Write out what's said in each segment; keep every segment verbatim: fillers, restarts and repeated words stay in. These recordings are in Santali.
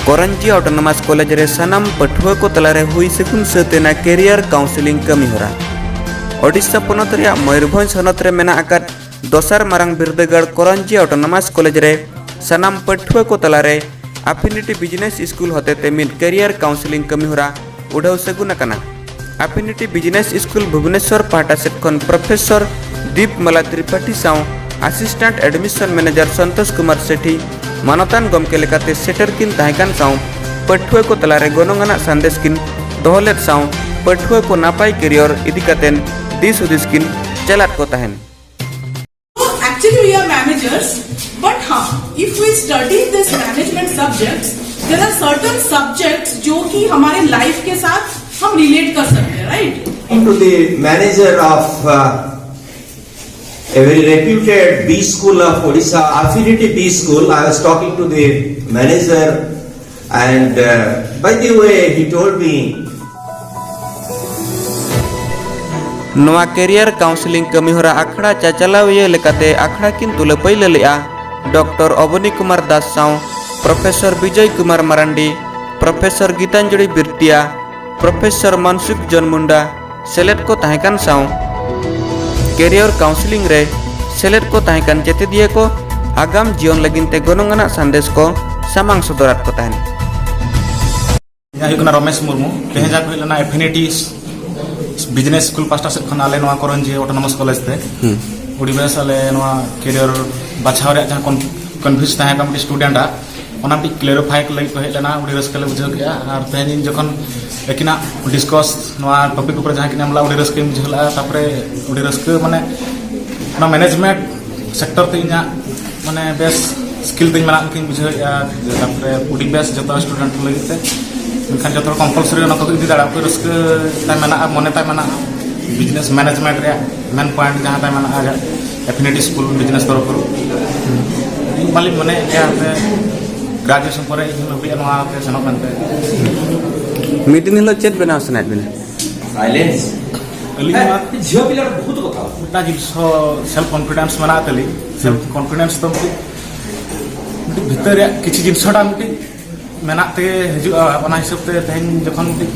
ᱠᱚᱨᱚᱧᱡᱤ ᱚᱴᱳᱱᱚᱢᱟᱥ ᱠᱚᱞᱮᱡᱽ ᱨᱮ ᱥᱟᱱᱟᱢ ᱯᱟᱹᱴᱷᱩᱣᱟᱹ ᱠᱚ ᱛᱟᱞᱟᱨᱮ ᱦᱩᱭ ᱥᱟᱹᱜᱩᱱ ᱥᱟᱹᱛ ᱮᱱᱟ ᱠᱮᱨᱤᱭᱟᱨ ᱠᱟᱣᱩᱱᱥᱮᱞᱤᱝ ᱠᱟᱹᱢᱤᱦᱚᱨᱟ᱾ ᱳᱰᱤᱥᱟ ᱯᱚᱱᱚᱛ ᱨᱮᱭᱟᱜ ᱢᱚᱭᱩᱨᱵᱷᱚᱸᱡᱽ ᱦᱚᱱᱚᱛ ᱨᱮ ᱢᱮᱱᱟᱜ ᱟᱠᱟᱫ ᱫᱚᱥᱟᱨ ᱢᱟᱨᱟᱝ ᱵᱤᱨᱫᱟᱹᱜᱟᱲ ᱠᱚᱨᱚᱧᱡᱤ ᱚᱴᱳᱱᱚᱢᱟᱥ ᱠᱚᱞᱮᱡᱽ ᱨᱮ ᱥᱟᱱᱟᱢ ᱯᱟᱹᱴᱷᱩᱣᱟᱹ ᱠᱚ ᱛᱟᱞᱟᱨᱮ ᱟᱯᱷᱤᱱᱤᱴᱤ ᱵᱤᱡᱽᱱᱮᱥ ᱥᱠᱩᱞ ᱦᱚᱛᱮᱛᱮ ᱢᱤᱫ ᱠᱮᱨᱤᱭᱟᱨ ᱠᱟᱣᱩᱱᱥᱮᱞᱤᱝ ᱠᱟᱹᱢᱤᱦᱚᱨᱟ ᱩᱰᱷᱟᱹᱣ ᱥᱟᱹᱜᱩᱱ ᱟᱠᱟᱱᱟ᱾ ᱟᱯᱷᱤᱱᱤᱴᱤ ᱵᱤᱡᱽᱱᱮᱥ ᱥᱠᱩᱞ ᱵᱷᱩᱵᱽᱱᱮᱥᱚᱨ ᱯᱟᱦᱴᱟ ᱥᱮᱫ ᱠᱷᱚᱱ ᱯᱨᱚᱯᱷᱮᱥᱚᱨ ᱫᱤᱯᱢᱟᱞᱟ ᱛᱨᱤᱯᱟᱴᱷᱤ ᱥᱟᱶ assistant admission manager Santosh Kumar Sethi ᱢᱟᱱᱚᱛᱟᱱ ᱜᱚᱢᱠᱮ ᱞᱮᱠᱟᱛᱮ ᱥᱮᱴᱮᱨ ᱠᱤᱱ ᱛᱟᱦᱮᱸ ᱠᱟᱱ ᱥᱟᱶ ᱯᱟᱹᱴᱷᱩᱣᱟᱹ ᱠᱚ ᱛᱟᱞᱟᱨᱮ ᱜᱚᱱᱚᱝ ᱟᱱᱟᱜ ᱥᱟᱸᱫᱮᱥ ᱠᱤᱱ ᱫᱚᱦᱚ ᱞᱮᱫ ᱥᱟᱶ ᱯᱟᱹᱴᱷᱩᱣᱟᱹ ᱠᱚ ᱱᱟᱯᱟᱭ ᱠᱮᱨᱤᱭᱚᱨ ᱤᱫᱤ ᱠᱟᱛᱮᱱ ᱫᱤᱥ ᱦᱩᱫᱤᱥ ᱠᱤᱱ ᱪᱟᱞᱟᱫ ᱠᱚ ᱛᱟᱦᱮᱱ᱾ Actually, we are managers, but हाँ, if we study this management subjects, there are certain subjects जो कि हमारे लाइफ के साथ हम रिलेट कर सकते हैं, right? To the manager of uh, a very reputed B school of Odisha, Affinity B school, I was talking to the manager, and uh, by the way, he told me ᱱᱚᱣᱟ ᱠᱮᱨᱤᱭᱟᱨ ᱠᱟᱣᱩᱱᱥᱮᱞᱤᱝ ᱠᱟᱹᱢᱤᱦᱚᱨᱟ ᱟᱠᱷᱲᱟ ᱪᱟᱪᱟᱞᱟᱣᱤᱭᱟᱹ ᱞᱮᱠᱟᱛᱮ ᱟᱠᱷᱲᱟ ᱠᱤᱱ ᱛᱩᱞᱟᱹ ᱯᱟᱹᱭᱞᱟᱹ ᱞᱮᱫᱼᱟ ᱰᱚᱠᱴᱚᱨ ᱚᱵᱚᱱᱤ ᱠᱩᱢᱟᱨ ᱫᱟᱥ ᱥᱟᱶ professor Bijoy Kumar Marandi, professor Gitanjali Birtia, professor Mansukh Jan Munda ᱥᱮᱞᱮᱫ ᱠᱚ ᱛᱟᱦᱮᱸ ᱠᱟᱱ ᱥᱟᱶ ᱠᱮᱨᱤᱭᱟᱨ ᱠᱟᱣᱩᱱᱥᱮᱞᱤᱝ ᱨᱮ ᱥᱮᱞᱮᱫ ᱠᱚ ᱛᱟᱦᱮᱸ ᱠᱟᱱ ᱪᱮᱛᱮᱫᱤᱭᱟᱹ ᱠᱚ ᱟᱜᱟᱢ ᱡᱤᱭᱚᱱ ᱞᱟᱹᱜᱤᱫ ᱛᱮ ᱜᱚᱱᱚᱝ ᱟᱱᱟᱜ ᱥᱟᱸᱫᱮᱥ ᱠᱚ ᱥᱟᱢᱟᱝ ᱥᱚᱫᱚᱨᱟᱫ ᱠᱚ ᱛᱟᱦᱮᱸᱫ᱾ ᱤᱧᱟᱹᱜ ᱦᱩᱭᱩᱜ ᱠᱟᱱᱟ ᱨᱚᱢᱮᱥ ᱢᱩᱨᱢᱩ᱾ ᱛᱮᱦᱮᱧ ᱡᱟᱦᱟᱸ ᱠᱚ ᱦᱮᱡ ᱞᱮᱱᱟ ᱮᱯᱷᱤᱱᱤᱴᱤ ᱵᱤᱡᱽᱱᱮᱥ ᱥᱠᱩᱞ ᱯᱟᱥᱴᱟ ᱥᱮᱫ ᱠᱷᱚᱱ ᱟᱞᱮ ᱱᱚᱣᱟ ᱠᱚᱨᱚᱧᱡᱤ ᱚᱴᱳᱱᱚᱢᱟᱥ ᱠᱚᱞᱮᱡᱽ ᱛᱮ ᱟᱹᱰᱤ ᱵᱮᱥ ᱟᱞᱮ ᱱᱚᱣᱟ ᱠᱮᱨᱤᱭᱟᱨ ᱵᱟᱪᱷᱟᱣ ᱨᱮᱭᱟᱜ ᱡᱟᱦᱟᱸ ᱠᱚᱱᱯᱷᱤᱭᱩᱡᱽ ᱛᱟᱦᱮᱸ ᱠᱟᱱᱟ ᱢᱤᱫᱴᱤᱡ ᱥᱴᱩᱰᱮᱱᱴ ᱟᱜ, ᱚᱱᱟ ᱢᱤᱫᱴᱤᱡ ᱠᱞᱮᱨᱤᱯᱷᱟᱭ ᱞᱟᱹᱜᱤᱫ ᱠᱚ ᱦᱮᱡ ᱞᱮᱱᱟ᱾ ᱟᱹᱰᱤ ᱨᱟᱹᱥᱠᱟᱹ ᱞᱮ ᱵᱩᱡᱷᱟᱹᱣ ᱠᱮᱫᱼᱟ᱾ ᱟᱨ ᱛᱮᱦᱮᱧ ᱤᱧ ᱡᱚᱠᱷᱚᱱ ᱟᱹᱠᱤᱱᱟᱜ ᱰᱤᱥᱠᱚᱥ ᱱᱚᱣᱟ ᱴᱚᱯᱤᱠ ᱩᱯᱚᱨᱮ ᱡᱟᱦᱟᱸ ᱠᱤᱱ ᱮᱢ ᱞᱮᱫᱟ, ᱟᱹᱰᱤ ᱨᱟᱹᱥᱠᱟᱹᱧ ᱵᱩᱡᱷᱟᱹᱣ ᱞᱮᱫᱼᱟ᱾ ᱛᱟᱨᱯᱚᱨᱮ ᱟᱹᱰᱤ ᱨᱟᱹᱥᱠᱟᱹ, ᱢᱟᱱᱮ ᱚᱱᱟ ᱢᱮᱱᱮᱡᱽᱢᱮᱱᱴ ᱥᱮᱠᱴᱚᱨ ᱛᱮ ᱤᱧᱟᱹᱜ ᱢᱟᱱᱮ ᱵᱮᱥ ᱥᱠᱤᱞ ᱛᱤᱧ ᱢᱮᱱᱟᱜ ᱞᱮᱠᱟᱧ ᱵᱩᱡᱷᱟᱹᱣᱮᱫᱼᱟ᱾ ᱛᱟᱨᱯᱚᱨᱮ ᱟᱹᱰᱤ ᱵᱮᱥ ᱡᱚᱛᱚ ᱥᱴᱩᱰᱮᱱᱴ ᱠᱚ ᱞᱟᱹᱜᱤᱫ ᱛᱮ᱾ ᱢᱮᱱᱠᱷᱟᱱ ᱡᱚᱛᱚ ᱦᱚᱲ ᱠᱚᱢᱯᱟᱞᱥᱟᱨᱤ ᱚᱱᱟ ᱠᱚ ᱤᱫᱤ ᱫᱟᱲᱮᱭᱟᱜᱼᱟ, ᱚᱠᱚᱭ ᱨᱟᱹᱥᱠᱟᱹ ᱛᱟᱭ ᱢᱮᱱᱟᱜᱼᱟ, ᱢᱚᱱᱮ ᱛᱟᱭ ᱢᱮᱱᱟᱜᱼᱟ, ᱵᱤᱡᱽᱱᱮᱥ ᱢᱮᱱᱮᱡᱽᱢᱮᱱᱴ ᱨᱮᱭᱟᱜ ᱢᱮᱱ ᱯᱚᱭᱮᱱᱴ ᱡᱟᱦᱟᱸ ᱛᱟᱭ ᱢᱮᱱᱟᱜᱼᱟ, ᱟᱡᱟᱜ ᱮᱯᱷᱤᱱᱤᱴᱤ ᱥᱠᱩᱞ ᱵᱤᱡᱽᱱᱮᱥ ᱛᱚᱨᱚᱯ ᱠᱷᱚᱱ᱾ ᱤᱧ ᱢᱟᱞᱤᱧ ᱢᱚᱱᱮᱭᱮᱫ ᱜᱮᱭᱟ ᱦᱟᱱᱛᱮ ᱜᱨᱟᱡᱩᱭᱮᱥᱚᱱ ᱯᱚᱨᱮ ᱤᱧ ᱦᱚᱸ ᱱᱚᱣᱟ ᱛᱮ ᱥᱮᱱᱚᱜ ᱢᱮᱱᱛᱮ᱾ ᱢᱤᱫ ᱫᱤᱱ ᱦᱤᱞᱳᱜ ᱪᱮᱫ ᱵᱮᱱᱟᱣ ᱥᱟᱱᱟᱭᱮᱫ ᱵᱮᱱᱟ? ᱥᱟᱭᱞᱮᱱᱥ᱾ ᱟᱹᱞᱤᱧ ᱢᱟ ᱡᱷᱤᱭᱟᱹ ᱯᱤᱞᱟᱨ ᱵᱚᱦᱩᱛ ᱠᱚᱛᱷᱟ᱾ ᱢᱤᱫᱴᱟᱝ ᱡᱤᱱᱤᱥ ᱦᱚᱸ ᱥᱮᱞᱯ ᱠᱚᱱᱯᱷᱤᱰᱮᱱᱥ ᱢᱮᱱᱟᱜ ᱛᱟᱹᱞᱤᱧ᱾ ᱥᱮᱞᱯ ᱠᱚᱱᱯᱷᱤᱰᱮᱱᱥ ᱫᱚ ᱢᱤᱫᱴᱤᱡ, ᱢᱤᱫᱴᱤᱡ ᱵᱷᱤᱛᱟᱹᱨ ᱨᱮᱭᱟᱜ ᱠᱤᱪᱷᱩ ᱡᱤᱱᱤᱥ ᱦᱚᱸ ᱢᱤᱫᱴᱤᱡ ᱢᱮᱱᱟᱜ ᱛᱮᱜᱮ ᱦᱤᱡᱩᱜᱼᱟ᱾ ᱚᱱᱟ ᱦᱤᱥᱟᱹᱵ ᱛᱮ ᱛᱮᱦᱮᱧ ᱡᱚᱠᱷᱚᱱ ᱢᱤᱫᱴᱤᱡ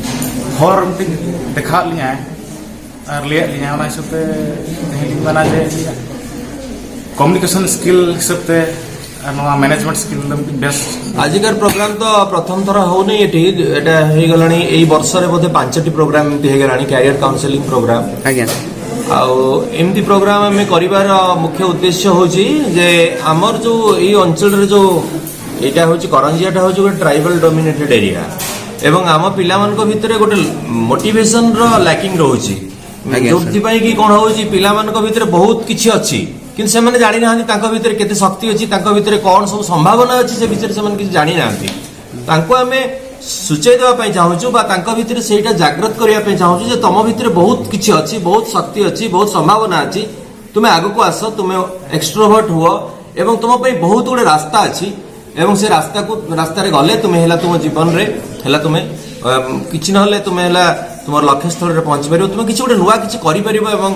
ᱦᱚᱨ ᱢᱤᱫᱴᱤᱡ ᱫᱮᱠᱷᱟᱣᱟᱫ ᱞᱤᱧᱟᱭ ᱟᱨ ᱞᱟᱹᱭᱟᱫ ᱞᱤᱧᱟᱭ, ᱚᱱᱟ ᱦᱤᱥᱟᱹᱵ ᱛᱮ ᱛᱮᱦᱮᱧ ᱞᱤᱧ ᱢᱮᱱᱟ ᱡᱮ ᱠᱚᱢᱭᱩᱱᱤᱠᱮᱥᱚᱱ ᱥᱠᱤᱞ ᱦᱤᱥᱟᱹᱵ ᱛᱮ ᱟᱨ ᱱᱚᱣᱟ ମ୍ᱮᱱᱮᱡᱽᱢᱮᱱᱴ ᱥᱠᱤᱞ ᱫᱚ ᱢᱤᱫᱴᱤᱡ ᱵᱮᱥ᱾ ଆଜିକାର ପ୍ରୋଗ୍ରାମ ତ ପ୍ରଥମ ଥର ହଉନି ଏଠି, ଏଇଟା ହେଇଗଲାଣି, ଏଇ ବର୍ଷରେ ବୋଧେ ପାଞ୍ଚଟି ପ୍ରୋଗ୍ରାମ ଏମିତି ହେଇଗଲାଣି, କ୍ୟାରିୟର କାଉନସେଲିଂ ପ୍ରୋଗ୍ରାମ। ଆଜ୍ଞା। ଆଉ ଏମିତି ପ୍ରୋଗ୍ରାମ ଆମେ କରିବାର ମୁଖ୍ୟ ଉଦ୍ଦେଶ୍ୟ ହଉଛି ଯେ ଆମର ଯୋଉ ଏଇ ଅଞ୍ଚଳରେ ଯୋଉ ଏଇଟା ହଉଛି, କରଞ୍ଜିଆଟା ହଉଛି ଗୋଟେ ଟ୍ରାଇବାଲ ଡୋମିନେଟେଡ୍ ଏରିଆ ଏବଂ ଆମ ପିଲାମାନଙ୍କ ଭିତରେ ଗୋଟେ ମୋଟିଭେସନର ଲ୍ୟାକିଂ ରହୁଛି। ଆଜ୍ଞା, ସାର୍। ଯୋଉଥିପାଇଁ କି କଣ ହଉଛି, ପିଲାମାନଙ୍କ ଭିତରେ ବହୁତ କିଛି ଅଛି, କିନ୍ତୁ ସେମାନେ ଜାଣିନାହାନ୍ତି ତାଙ୍କ ଭିତରେ କେତେ ଶକ୍ତି ଅଛି, ତାଙ୍କ ଭିତରେ କଣ ସବୁ ସମ୍ଭାବନା ଅଛି, ସେ ବିଷୟରେ ସେମାନେ କିଛି ଜାଣିନାହାନ୍ତି। ତାଙ୍କୁ ଆମେ ସୂଚାଇ ଦେବା ପାଇଁ ଚାହୁଁଛୁ ବା ତାଙ୍କ ଭିତରେ ସେଇଟା ଜାଗ୍ରତ କରିବା ପାଇଁ ଚାହୁଁଛୁ ଯେ ତମ ଭିତରେ ବହୁତ କିଛି ଅଛି, ବହୁତ ଶକ୍ତି ଅଛି, ବହୁତ ସମ୍ଭାବନା ଅଛି। ତୁମେ ଆଗକୁ ଆସ, ତୁମେ ଏକ୍ସଟ୍ରୋଭର୍ଟ ହୁଅ ଏବଂ ତୁମ ପାଇଁ ବହୁତ ଗୁଡ଼େ ରାସ୍ତା ଅଛି ଏବଂ ସେ ରାସ୍ତାକୁ, ରାସ୍ତାରେ ଗଲେ ତୁମେ ହେଲା ତୁମ ଜୀବନରେ ହେଲା ତୁମେ, ଅମ୍, କିଛି ନହେଲେ ତୁମେ ହେଲା ତୁମର ଲକ୍ଷ୍ୟସ୍ଥଳରେ ପହଞ୍ଚିପାରିବ। ତୁମେ କିଛି ଗୋଟେ ନୂଆ କିଛି କରିପାରିବ ଏବଂ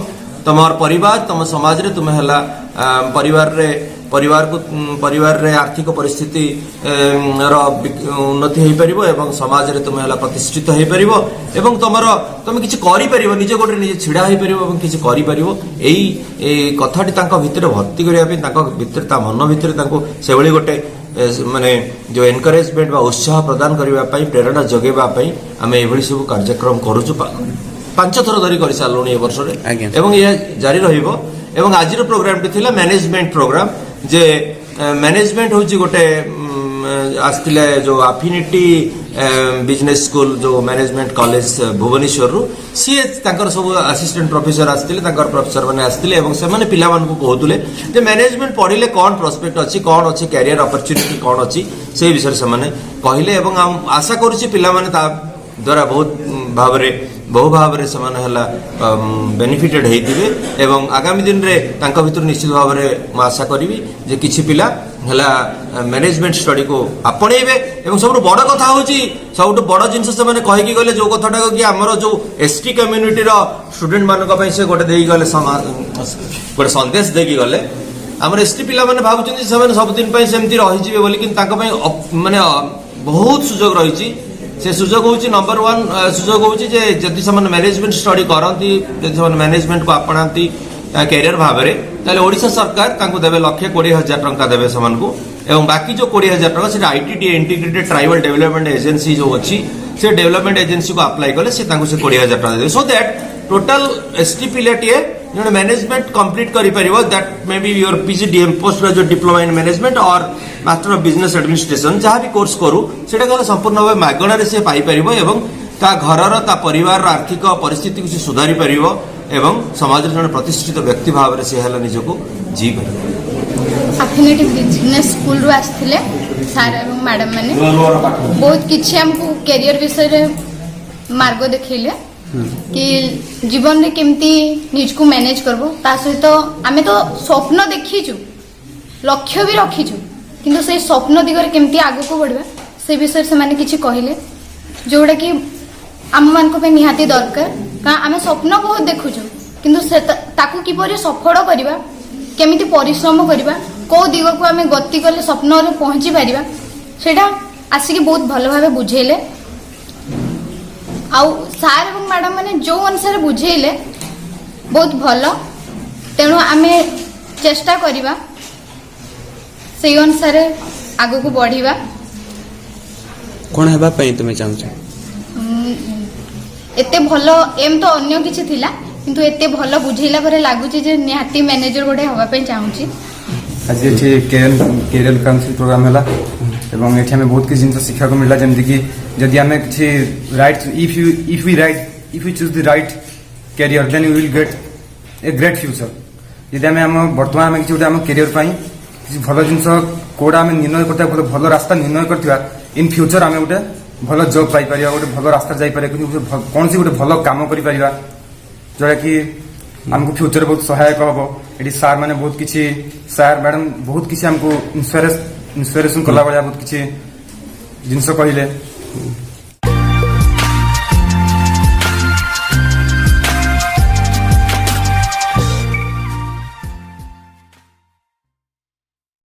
ତମର ପରିବାର, ତମ ସମାଜରେ ତୁମେ ହେଲା, ଅମ୍, ପରିବାରରେ, ପରିବାରକୁ, ଉଁ, ପରିବାରରେ ଆର୍ଥିକ ପରିସ୍ଥିତି, ଏମ୍, ର ବିକ-, ଉନ୍ନତି ହେଇପାରିବ ଏବଂ ସମାଜରେ ତୁମେ ହେଲା ପ୍ରତିଷ୍ଠିତ ହେଇପାରିବ ଏବଂ ତମର, ତମେ କିଛି କରିପାରିବ, ନିଜ ଗୋଡ଼ରେ ନିଜେ ଛିଡ଼ା ହେଇପାରିବ ଏବଂ କିଛି କରିପାରିବ। ଏଇ, ଏଇ କଥାଟି ତାଙ୍କ ଭିତରେ ଭର୍ତ୍ତି କରିବା ପାଇଁ, ତାଙ୍କ ଭିତରେ, ତା ମନ ଭିତରେ ତାଙ୍କୁ ସେଭଳି ଗୋଟେ, ଏ, ମାନେ ଯୋଉ ଏନକରେଜମେଣ୍ଟ ବା ଉତ୍ସାହ ପ୍ରଦାନ କରିବା ପାଇଁ, ପ୍ରେରଣା ଯୋଗାଇବା ପାଇଁ ଆମେ ଏଭଳି ସବୁ କାର୍ଯ୍ୟକ୍ରମ କରୁଛୁ। ପା-, ପାଞ୍ଚ ଥର ଧରି କରିସାରିଲୁଣି ଏ ବର୍ଷରେ। ଆଜ୍ଞା। ଏବଂ ଏହା ଜାରି ରହିବ। ଏବଂ ଆଜିର ପ୍ରୋଗ୍ରାମଟି ଥିଲା ମ୍ୟାନେଜମେଣ୍ଟ ପ୍ରୋଗ୍ରାମ, ଯେ, ଏ, ମ୍ୟାନେଜମେଣ୍ଟ ହେଉଛି ଗୋଟେ, ଉଁ, ଆସିଥିଲେ ଯୋଉ ଆଫିନିଟି, ଏ, ବିଜନେସ ସ୍କୁଲ, ଯୋଉ ମ୍ୟାନେଜମେଣ୍ଟ କଲେଜ, ଏ, ଭୁବନେଶ୍ୱରରୁ, ସିଏ ତାଙ୍କର ସବୁ ଆସିଷ୍ଟାଣ୍ଟ ପ୍ରଫେସର ଆସିଥିଲେ, ତାଙ୍କର ପ୍ରଫେସର ମାନେ ଆସିଥିଲେ ଏବଂ ସେମାନେ ପିଲାମାନଙ୍କୁ କହୁଥିଲେ ଯେ ମ୍ୟାନେଜମେଣ୍ଟ ପଢ଼ିଲେ କ'ଣ ପ୍ରସ୍ପେକ୍ଟ ଅଛି, କ'ଣ ଅଛି, କ୍ୟାରିୟର ଅପରଚ୍ୟୁନିଟି କ'ଣ ଅଛି, ସେଇ ବିଷୟରେ ସେମାନେ କହିଲେ। ଏବଂ ଆମ୍-, ଆଶା କରୁଛି ପିଲାମାନେ ତା ଦ୍ୱାରା ବହୁତ, ଉଁ, ଭାବରେ, ବହୁ ଭାବରେ ସେମାନେ ହେଲା, ଅମ୍, ବେନିଫିଟେଡ୍ ହେଇଥିବେ ଏବଂ ଆଗାମୀ ଦିନରେ ତାଙ୍କ ଭିତରୁ ନିଶ୍ଚିତ ଭାବରେ ମୁଁ ଆଶା କରିବି ଯେ କିଛି ପିଲା ହେଲା, ଆ, ମ୍ୟାନେଜମେଣ୍ଟ ଷ୍ଟଡିକୁ ଆପଣେଇବେ। ଏବଂ ସବୁଠୁ ବଡ଼ କଥା ହେଉଛି, ସବୁଠୁ ବଡ଼ ଜିନିଷ ସେମାନେ କହିକି ଗଲେ, ଯୋଉ କଥାଟାକୁ କି ଆମର ଯୋଉ ଏସ୍ ଟି କମ୍ୟୁନିଟିର ଷ୍ଟୁଡେଣ୍ଟ ମାନଙ୍କ ପାଇଁ ସେ ଗୋଟେ ଦେଇକି ଗଲେ, ସମା-, ଗୋଟେ ସନ୍ଦେଶ ଦେଇକି ଗଲେ। ଆମର ଏସ୍ ଟି ପିଲାମାନେ ଭାବୁଛନ୍ତି ସେମାନେ ସବୁଦିନ ପାଇଁ ସେମିତି ରହିଯିବେ ବୋଲି, କିନ୍ତୁ ତାଙ୍କ ପାଇଁ ଅପ-, ମାନେ, ଅ, ବହୁତ ସୁଯୋଗ ରହିଛି। ସେ ସୁଯୋଗ ହେଉଛି, ନମ୍ବର ୱାନ୍ ସୁଯୋଗ ହେଉଛି ଯେ ଯଦି ସେମାନେ ମ୍ୟାନେଜମେଣ୍ଟ ଷ୍ଟଡି କରନ୍ତି, ଯଦି ସେମାନେ ମ୍ୟାନେଜମେଣ୍ଟକୁ ଆପଣାନ୍ତି କ୍ୟାରିୟର ଭାବରେ, ତାହେଲେ ଓଡ଼ିଶା ସରକାର ତାଙ୍କୁ ଦେବେ ଲକ୍ଷେ କୋଡ଼ିଏ ହଜାର ଟଙ୍କା ଦେବେ ସେମାନଙ୍କୁ। ଏବଂ ବାକି ଯେଉଁ କୋଡ଼ିଏ ହଜାର ଟଙ୍କା, ସେଟା ITDA, integrated tribal development agency ଯେଉଁ ଅଛି, ସେ ଡେଭଲପମେଣ୍ଟ ଏଜେନ୍ସିକୁ ଆପ୍ଲାଏ କଲେ ସେ ତାଙ୍କୁ ସେ କୋଡ଼ିଏ ହଜାର ଟଙ୍କା ଦେବେ। ସୋ ଦ୍ୟାଟ୍ ଟୋଟାଲ ଏସ୍ଟି ପିଲାଟିଏ ଜଣେ ମ୍ୟାନେଜମେଣ୍ଟ କମ୍ପ୍ଲିଟ୍ କରିପାରିବ, that may be your PG DM, Post Graduate Diploma in Management or Master of Business Administration, ଯାହା ବି କୋର୍ସ କରୁ, ସେଟା କଲେ ସମ୍ପୂର୍ଣ୍ଣ ଭାବେ ମାଗଣାରେ ସେ ପାଇପାରିବ ଏବଂ ତା ଘରର, ତା ପରିବାରର ଆର୍ଥିକ ପରିସ୍ଥିତିକୁ ସେ ସୁଧାରି ପାରିବ ଏବଂ ସମାଜରେ ଜଣେ ପ୍ରତିଷ୍ଠିତ ବ୍ୟକ୍ତି ଭାବରେ ସେ ହେଲେ ନିଜକୁ ଜି କରିବ। ଆଫିନେଟିଭ୍ ବିଜନେସ୍ ସ୍କୁଲରୁ ଆସିଥିଲେ ସାର୍ ଏବଂ ମ୍ୟାଡାମ ମାନେ। ବହୁତ କିଛି ଆମକୁ କ୍ୟାରିୟର ବିଷୟରେ ମାର୍ଗ ଦେଖେଇଲେ କି ଜୀବନରେ କେମିତି ନିଜକୁ ମ୍ୟାନେଜ କରିବ। ତା ସହିତ ଆମେ ତ ସ୍ୱପ୍ନ ଦେଖିଛୁ, ଲକ୍ଷ୍ୟ ବି ରଖିଛୁ, କିନ୍ତୁ ସେଇ ସ୍ୱପ୍ନ ଦିଗରେ କେମିତି ଆଗକୁ ବଢ଼ିବା, ସେ ବିଷୟରେ ସେମାନେ କିଛି କହିଲେ, ଯେଉଁଟାକି ଆମମାନଙ୍କ ପାଇଁ ନିହାତି ଦରକାର। କାରଣ ଆମେ ସ୍ୱପ୍ନ ବହୁତ ଦେଖୁଛୁ, କିନ୍ତୁ ସେ ତା- ତାକୁ କିପରି ସଫଳ କରିବା, କେମିତି ପରିଶ୍ରମ କରିବା, କୋଉ ଦିଗକୁ ଆମେ ଗତି କଲେ ସ୍ୱପ୍ନରେ ପହଞ୍ଚି ପାରିବା, ସେଇଟା ଆସିକି ବହୁତ ଭଲ ଭାବେ ବୁଝେଇଲେ। ଆଉ ସାର୍ ଏବଂ ମ୍ୟାଡାମ ମାନେ ଯେଉଁ ଅନୁସାରେ ବୁଝେଇଲେ, ବହୁତ ଭଲ। ତେଣୁ ଆମେ ଚେଷ୍ଟା କରିବା ସେଇ ଅନୁସାରେ ଆଗକୁ ବଢ଼ିବା। କ'ଣ ହେବା ପାଇଁ ତୁମେ ଚାହୁଁଛ? ଉଁ, ଏତେ ଭଲ ଏମ୍ ତ ଅନ୍ୟ କିଛି ଥିଲା, କିନ୍ତୁ ଏତେ ଭଲ ବୁଝେଇଲା ପରେ ଲାଗୁଛି ଯେ ନିହାତି ମ୍ୟାନେଜର ଗୋଟେ ହବା ପାଇଁ ଚାହୁଁଛି। ଆଜି ଏଠି କ୍ୟାରିୟର କ୍ୟାରିୟର କାଉନସିଲ ପ୍ରୋଗ୍ରାମ ହେଲା ଏବଂ ଏଠି ଆମେ ବହୁତ କିଛି ଜିନିଷ ଶିଖିବାକୁ ମିଳିଲା, ଯେମିତିକି ଯଦି ଆମେ କିଛି right, if you if we right if we choose the right career then we will get a great future। ଯଦି ଆମେ ଆମ ବର୍ତ୍ତମାନ ଆମେ କିଛି ଗୋଟେ ଆମ କ୍ୟାରିୟର ପାଇଁ କିଛି ଭଲ ଜିନିଷ କୋଉଟା ଆମେ ନିର୍ଣ୍ଣୟ କରିଥିବା, ଭଲ ଭଲ ରାସ୍ତା ନିର୍ଣ୍ଣୟ କରିଥିବା, ଇନ୍ ଫ୍ୟୁଚର ଆମେ ଗୋଟେ ଭଲ ଜବ୍ ପାଇପାରିବା, ଗୋଟେ ଭଲ ରାସ୍ତା ଯାଇପାରିବା, କିନ୍ତୁ ଗୋଟେ ଭଲ- କୌଣସି ଗୋଟେ ଭଲ କାମ କରିପାରିବା, ଯୋଉଟାକି ଆମକୁ ଫ୍ୟୁଚର ବହୁତ ସହାୟକ ହବ। ଏଠି ସାର୍ ମାନେ ବହୁତ କିଛି, ସାର୍ ମ୍ୟାଡାମ ବହୁତ କିଛି ଆମକୁ ଇନ୍ସପିରେସନ କଲା ଭଳିଆ ବହୁତ କିଛି ଜିନିଷ କହିଲେ।